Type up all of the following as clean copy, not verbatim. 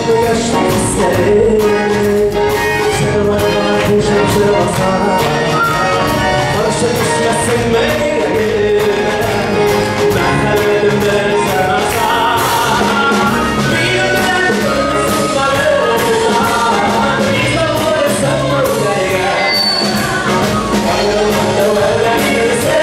Yaşlık hisleri Şırlarına koşup şırlasa Karşı düşmesin meyreğime Məhəllərimdə sənasa Bir dursunlarına İnsanları sənmə Ayrılmadı öğrenirse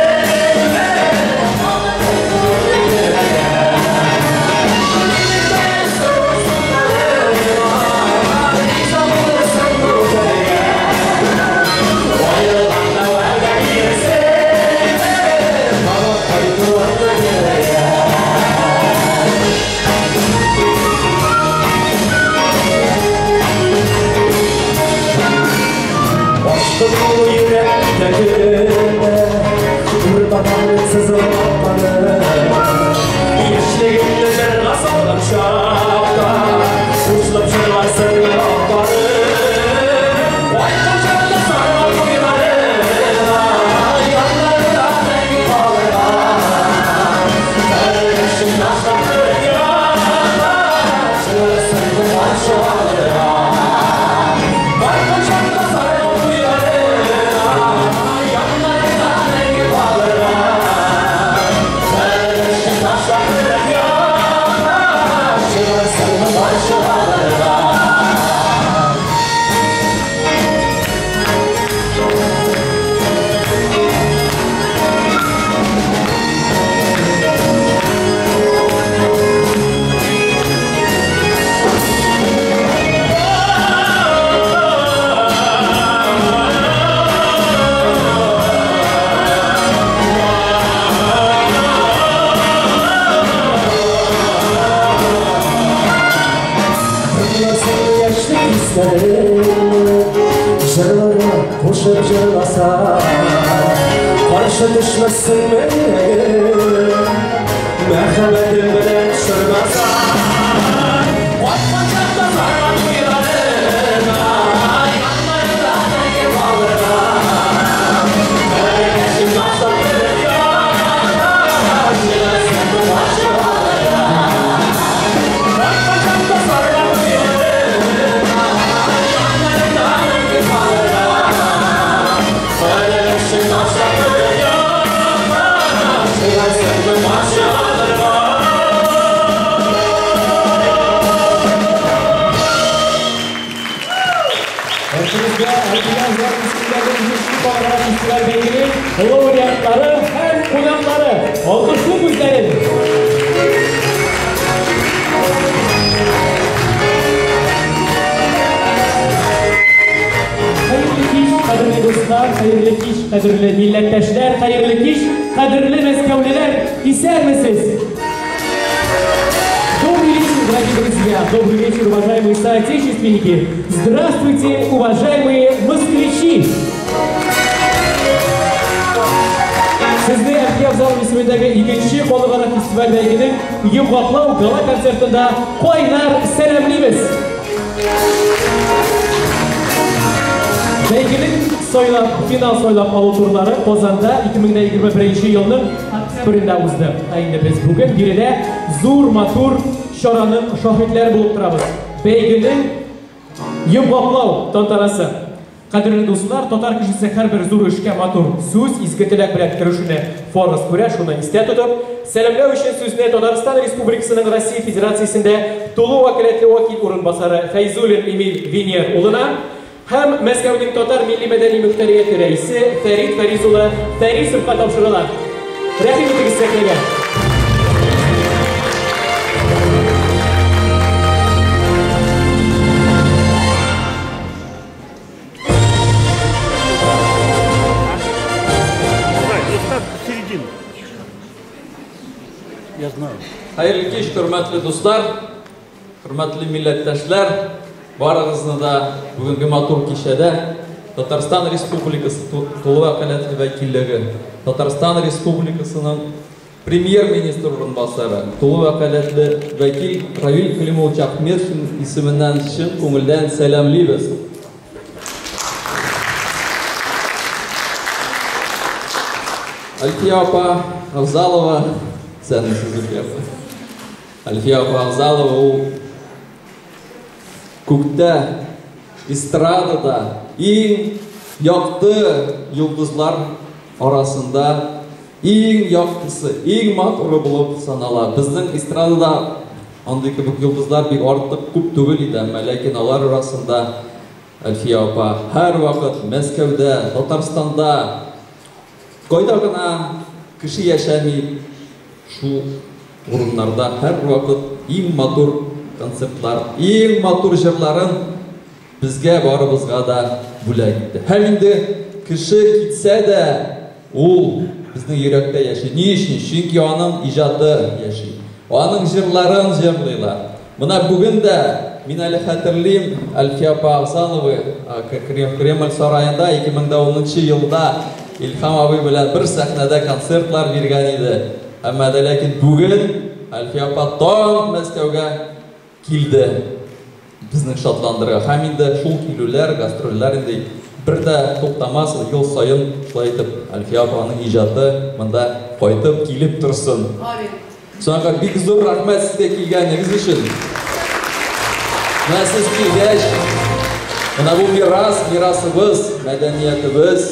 Karşı düşmesin meyreğime Məhəllədim bilen şırmasa Qatmacaqda sarman kuyularına Yanlarında nəyim alırına Mərəkəşim naşlatır yana Şırasın bu başı alırına Qatmacaqda sarman kuyularına Yanlarında nəyim alırına Mərəkəşim naşlatır Laureatları hem konakları, alkışlı güzlerin. Hayırlı kiş, kadirli dostlar, hayırlı kiş, kadirli milletteşler, hayırlı kiş, kadirli meskevliler, ister misiniz? Добрый вечер, дорогие друзья, добрый вечер, уважаемые соотечественники. Здравствуйте, уважаемые москвичи! Сезне Әлфия Авзалова исемендәге икенче халыкара фестиваль бәйгенең йомгаклау гала концертында кайнар сәламлибез. Бәйгенең сайлап, финал сайлап алу турлары Казанда 2021 елның октябрендә узды. Ә инде без бүген биредә зур матур чараның шаһитләре булып торабыз. Бәйгенең йомгаклау тантанасы. Кадерле дуслар, татар кешесе һәрбер зур эшкә матур сүз, изге теләк белән керешүне фарыз күрә, шуны истә тотып, сәламләү өчен сүзне Татарстан Республикасының Россия Федерациясендә тулы вәкаләтле вәкил урынбасары Фәйзуллин Эмиль Венер улына һәм Мәскәүнең татар милли мәдәни мөхтәрияте рәисе Фәрит Фәриз улы Фәрисовка тапшырыла. Рәхим итегез сәхнәгә. Хәерле кич, хөрмәтле дуслар, хөрмәтле милләттәшләр, барыгызны да бүгенге матур кичәдә Татарстан Республикасы тулы вәкаләтле вәкиллеге, Татарстан Республикасының премьер-министр урынбасары, тулы вәкаләтле вәкил Равил Калимович Ахметшин исеменнән чын күңелдән сәламлибез. Әлфия апа Авзалова, сәнмесез Әлфия апа. Әлфия апа Авзалова ул Күктә, эстрадада иң якты йолдызлар арасында иң яктысы, иң матуры булып санала. Безнең эстрадада андый кебек йолдызлар бик артык күп түгел иде, әмма ләкин алар арасында Әлфия апа һәрвакыт Мәскәүдә, Татарстанда, кайда гына кеше яшәми, шул урыннарда һәрвакыт иң матур концертлар, иң матур җырларын безгә барыбызга да бүләк итте. Һәм инде кеше китсә дә, ул безнең йөрәктә яши. Ни өчен? Чөнки аның иҗаты яши. Аның җырларын җырлыйлар. Менә бүген дә мин әле хәтерлим, Әлфия апа Агзалова Кремль сараенда 2010 елда Илһам абый белән бер сәхнәдә концертлар биргән иде. Әмма дә ләкин бүген Әлфия апа тагын Мәскәүгә килде безне шатландырырга. Һәм инде шул килүләр, гастрольләр инде бер дә туктамас, ел саен шулай итеп Әлфия апаның иҗаты монда кайтып килеп торсын. Амин. Шуңа бик зур рәхмәт сезгә килгәнегез өчен. Менә сез килгәч, менә бу мирас, мирасыбыз, мәдәниятебез,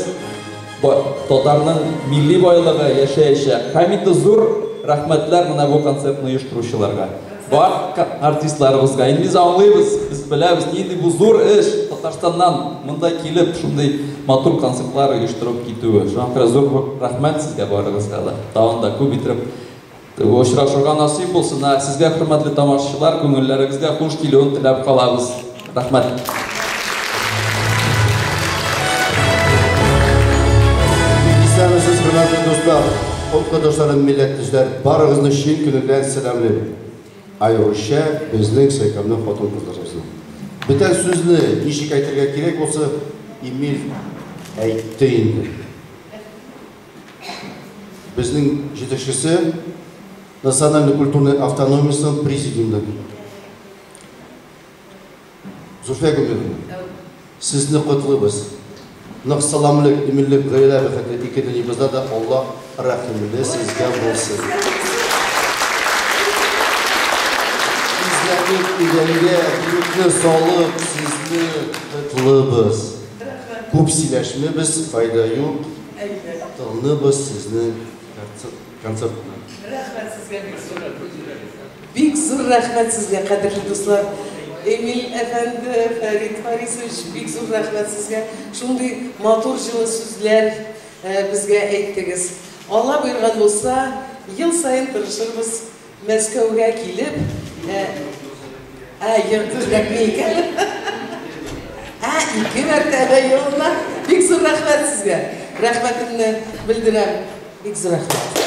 татарның милли байлыгы яшәячәк. Һәм инде зур рәхмәтләр менә бу концертны оештыручыларга. Бар артистларыбызга. Инде без аңлыйбыз, без беләбез, нинди бу зур эш Татарстаннан монда килеп, шундый матур концертлар оештырып китүе. Шуңа күрә зур рәхмәт сезгә барыгызга да. Тагын да күп итеп очрашырга насыйп булсын. Ә сезгә, хөрмәтле тамашачылар, күңелләрегезгә хуш килүен теләп калабыз. Рәхмәт. Исәнмесез, хөрмәтле дуслар, укытучыларым, милләттәшләр, барыгызны чын күңелдән сәламлим. Аеруча безнең сөйкемле хатын-кызларыбызны. Бүтән сүзне ничек әйтергә кирәк булса, Эмиль әйтте инде. Безнең җитәкчесе Национальной культурной автономиясының президиумда. Зульфия Гумеровна, сезне котлыйбыз. Нык сәламлек, иминлек, гаилә бәхете ике дөньябызда да Аллаһ рәхимле сезгә булсын. Тизләнеп идәнгә бүрекне салып, сезне котлыйбыз. Күп сөйләшмибез, файда юк. Тыңлыйбыз сезнең концертны. Рәхмәт сезгә бик зур. Бик зур рәхмәт сезгә, кадерле дуслар. Эмиль әфәнде, Фәрит Фарисович, бик зур рәхмәт сезгә. Шундый матур җылы сүзләр безгә әйттегез. Алла боерган булса, ел саен тырышырбыз Мәскәүгә килеп, ел кирәкми икән. Ике мәртәбә елына. Бик зур рәхмәт сезгә. Рәхмәтемне белдерәм. Бик зур рәхмәт.